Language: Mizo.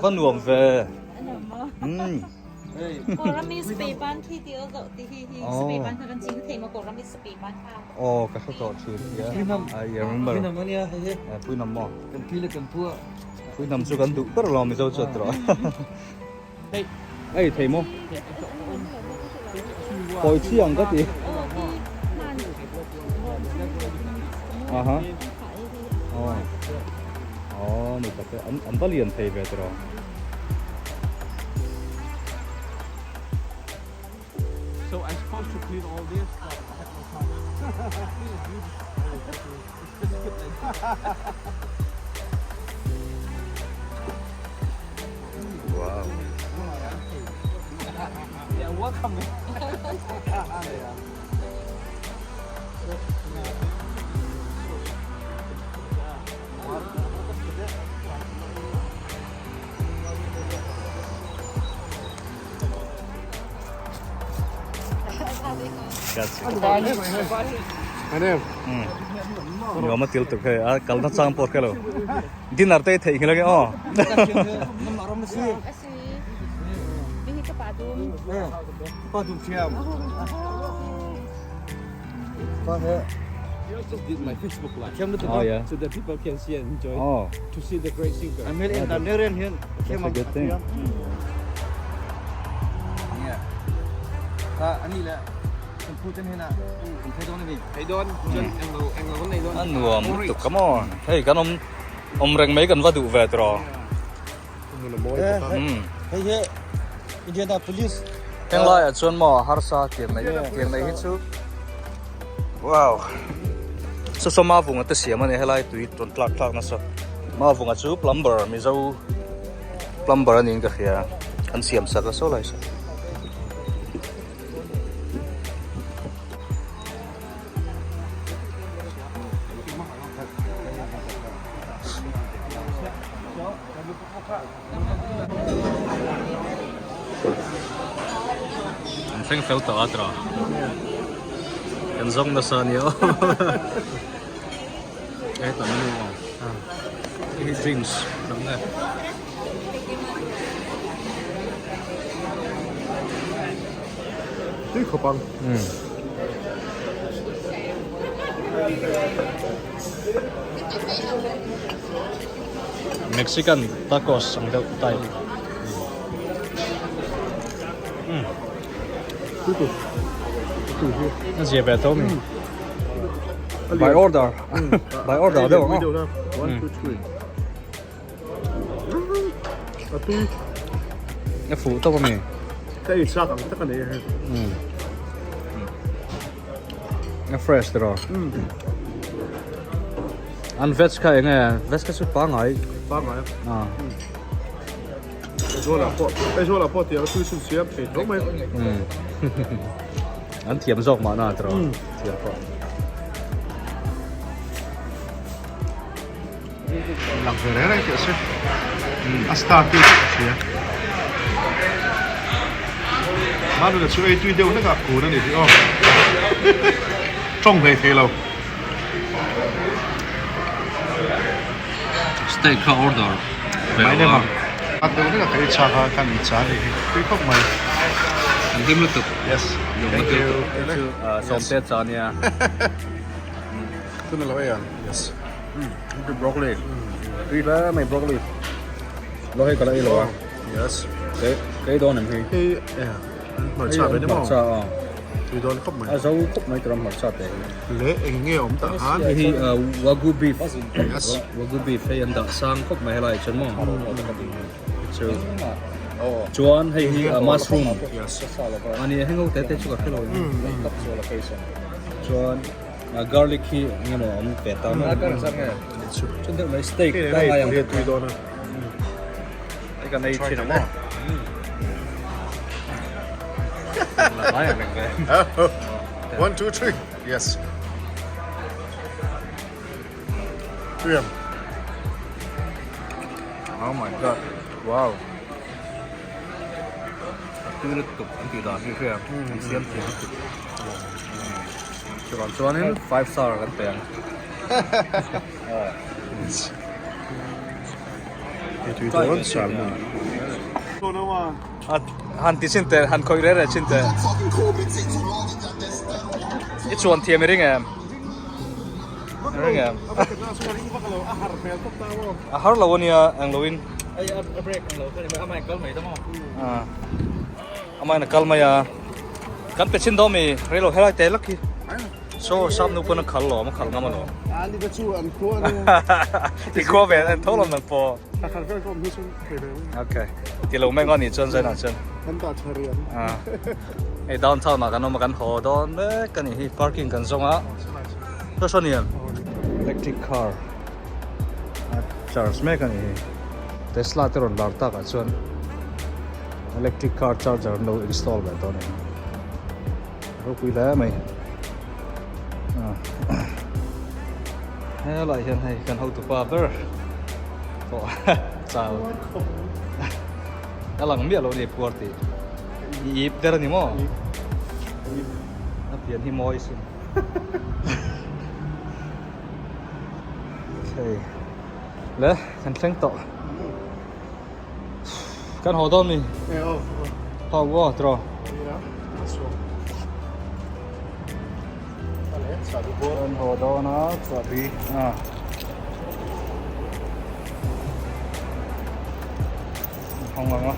Va nuam ve. Aw ka hre tawh thin I remember. Puinam maw? Puinam chu kan duh ber lo Mizo chuan tiraw. Ei thei maw? Kawi chiang ka ti. Aha. Aw. Aw ni tak e an an va lian thei ve tiraw. So I'm supposed to clean all this but I have no time. It's just good like Wow. Yeah, welcome. Nuam a til tuk hei a kalna chang pawh hre lo dinner te i theih nghilh ange aw Just did my Facebook live Oh yeah. so that people can see and enjoy Oh. to see the great singer. That's a good thing. A nuam lutuk ka maw hei kan awm awm reng mai kan va duh ve tawh heng laiah chuan maw harsa tiang mai tiang mai hi chu wow saw saw mavunga te siam a ni helai tui tawn tlak tlak nasa mavunga chu plumber mizo plumber a niin ka hria an siam sak a saw lai saw. An thleng fel tawh a tawh kan zawng nasa a nia aw hetah menu a awm hei hi drinks lam nge. Tui khawp ang. Mexican tacos ang deuh type. A zia ve tho mi. By order. By order deuh ang aw. 1 2 3. A tui. A fuh tawp a mi. Ka ei chak ang tak a nei hei. A fresh tiraw. An veg kha eng nge veg kha chu pangai. Pangai. A. Aizawl ah pawh Aizawl ah pawh tiang a tui chhun siam thei tho mai. An thiam zawk mahna tiraw. Thiam pawh. Lang ve reng reng tih a si. A star tu chu ka hria. Manuna chu ei tui deuh hlek a kun a ni tih aw. Tawng hlei thei lo. Steak kha order ve Mai lem ang. A deuh hlek a ka ei chak a kan ei cha ni hi. Tui khawp mai. An hlim lutuk. Yes. Thank you. Sawmte cha nia. Tuna lo ei ang. Yes. Broccoli. Tui hle mai broccoli. Lo hei ka la ei lo a. Yes. Ke ke dawn em hi. Hei eh hmarcha ve ni maw? Hmarcha a. Tui dawn khawp mai. A zo khawp mai tura hmarcha te hi. Le eng nge awm tah khan? Hei hi wagyu beef. Yes. Wagyu beef hei an dah sang khawp mai helai chuan maw? Chu chuan hei hi mushroom. Yes. Ani heng ho te te chu ka hre lo. Chuan Garlic hi eng emaw awm ve ta maw? Chuan deuh mai steak ta ngai ang. Tui dawn a. Hei kan ei thin ang maw? La ngai ang reng ve. 1 2 3 yes. Tui em. Oh my god. Wow. Tui lutuk an tih dan hi hria an siam thiam lutuk. Chuvang chuanin 5 star kan pe ang. Ei tui dawn salmon. Han ti chin teh, han khawih reh reh chin teh. I chuan thiam i ring em? I ring em? A har lo ania eng lo in. Amahin a kal mai a. Kan pe chin dawn mi rei lo helai te lak hi. Saw sap nu pawn a khal lawm a khal ngam alawm. I khua ve an tho lawm nang pawh. Okay. Ti lo mai ngan ni chuan zainah chuan. Hei downtown ah kan awm a kan haw dawn mek a nih hi parking kan zawng a. Saw saw ni em? Electric car a charge mek a nih hi. Tesla te rawn lar tak ah chuan electric car charger an lo install ve tawh a ni. Ropui hle mai. Helai hian hei kan hotupa ber pawh chal a lang miah lo a ni puar tih. I ip der a ni maw? A pian hi mawi sin. Okay. Le kan thleng tawh. Kan haw dawn mi? Haw aw tiraw? Kan haw dawn a chahbi a. Hawng ang a.